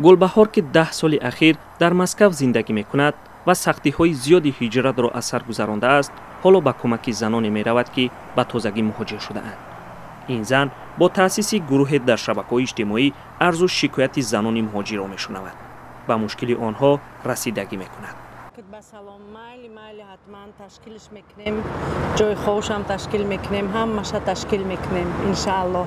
Гулбаҳор, ки 10 соли ахир дар Москав зиндагӣ мекунад ва сахтиҳои зиёди ҳиҷратро аз сар гузарондааст, ҳоло ба кӯмаки заноне меравад, ки ба тозагӣ муҳоҷир шудаанд. Ин зан бо таъсиси гурӯҳе дар шабакаҳои иҷтимоӣ арзу шикояти занони муҳоҷирро мешунавад, ба мушкили онҳо расидагӣ мекунад. Ба салом, майли, майли, ҳатман ташкилш мекунем, ҷои хобшам ташкил мекунем, ҳамаша ташкил мекунем, иншааллоҳ.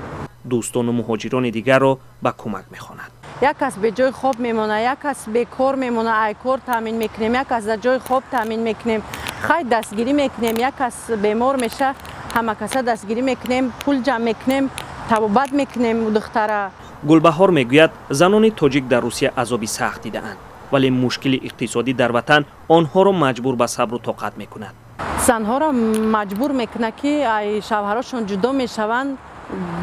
Дӯстону муҳоҷирони дигарро ба кӯмак мехонад. Як кас бе ҷои хоб мемонад, як кас бекор мемонад, ай кор таъмин мекунем, як кас дар ҷои хоб таъмин мекунем, хай, дастгирӣ мекунем, як кас бемор меша, ҳама каса дастгирӣ мекунем, пул ҷамъ мекунем, табобат мекунем духтара. Гулбаҳор мегӯяд, занони тоҷик дар Русия азоби сахт дидаанд, вале мушкили иқтисодӣ дар ватан онҳоро маҷбур ба сабру тоқат мекунад. Занҳоро маҷбур мекунад, ки ай шавҳарошон ҷудо мешаванд,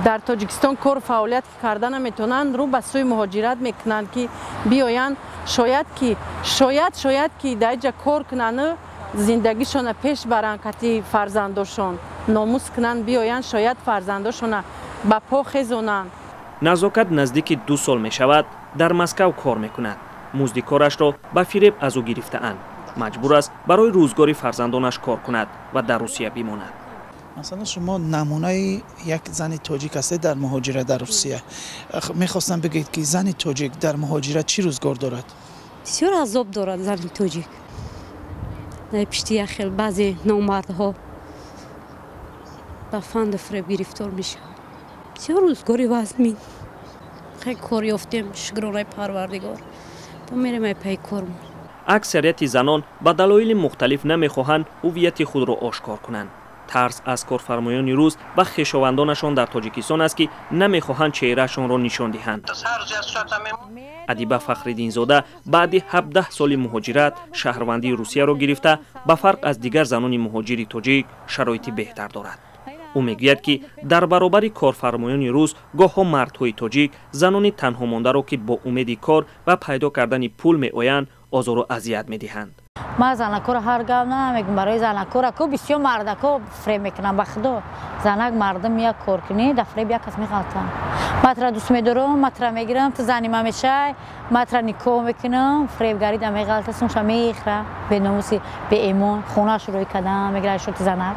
дар Тоҷикистон кор фаъолият карда наметавонанд, рӯ ба сӯи муҳоҷират мекунанд, ки биёянд, шояд ки, шояд ки дар иҷа кор кунанд, зиндагишона пеш баранд, кати фарзандошон номус кунанд, биёянд, шояд фарзандошона ба по хезонанд. Назокат наздики 2 сол мешавад дар Москав кор мекунад. Музди корашро ба фиреб аз ӯ гирифтаанд. Маҷбур аст барои рӯзгори фарзандонаш кор кунад ва дар Русия бимонад. Масалан, шумо намунаи як зани тоҷик ҳастед дар муҳоҷират дар Русия. Мехостам бигӯед, ки зани тоҷик дар муҳоҷират чӣ рӯзгор дорад? Бисёр азоб дорад зани тоҷик. Дар пишти як хел баъзе номардҳо ба фанду фиреб гирифтор мешаванд. Бисёр рӯзгори вазмин. Хеле кор ёфтем, шукронаи Парвардигор. Бо мерем ай пайи кормон. Аксарияти занон ба далоили мухталиф намехоҳанд ҳуввияти худро ошкор кунанд. Тарс аз корфармоёни рус ва хешовандонашон дар Тоҷикистон аст, ки намехоҳанд чеҳраашонро нишон диҳанд. Адиба Фахриддинзода баъди 17 соли муҳоҷират шаҳрвандии Русияро гирифта, ба фарқ аз дигар занони муҳоҷири тоҷик шароити беҳтар дорад. Ӯ мегӯяд, ки дар баробари корфармоёни рус гоҳҳо мардҳои тоҷик занони танҳомондаро, ки бо умеди кор ва пайдо кардани пул меоянд, озору азият медиҳанд. Ман занакоро ҳар гап намегӯм, барои занакора ку бисёр мардако фиреб мекунам, ба худо. Занак мардум як кор кунӣ, дар фиреб як кас меғалтам. Ман тура дӯст медорам, ман тура мегирам, ту зани ман мешай, ман тура никоҳ мекунам, фиребгарӣ да меғалта, сумша мехӯра, беномуси, беэмон, хонааш рӯй кардам, мегира шоти занак.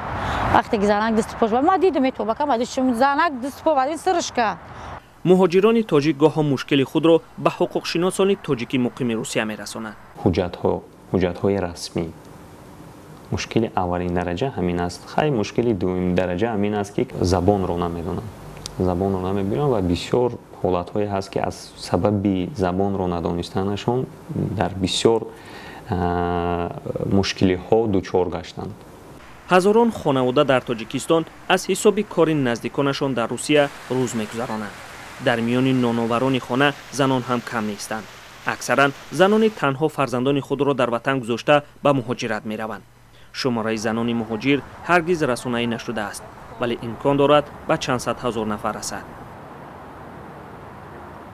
Вақте ки занак дасту пош, ман дидам, метобакам, занак дасту по бадин сирш кард. Муҳоҷирони тоҷик гоҳҳо мушкили худро ба ҳуқуқшиносони тоҷики муқими Русия мерасонанд. Ҳуҷҷатҳо, ҳуҷҷатҳои расмӣ. Мушкили аввалин дараҷа ҳамин аст. Хай, мушкили дуюм дараҷа ҳамин аст, ки забонро намедонам, забонро намебинам ва бисёр ҳолатҳое ҳаст, ки аз сабаби забонро надонистанашон дар бисёр мушкилиҳо дучор гаштанд. Ҳазорон хонавода дар Тоҷикистон аз ҳисоби кори наздиконашон дар Русия рӯз мегузаронанд. Дар миёни ноноварони хона занон ҳам кам нестанд. Аксаран занони танҳо фарзандони худро дар ватан гузошта ба муҳоҷират мераванд. Шумораи занони муҳоҷир ҳаргиз расонаӣ нашудааст, вале имкон дорад ба чанд сад ҳазор нафар расад.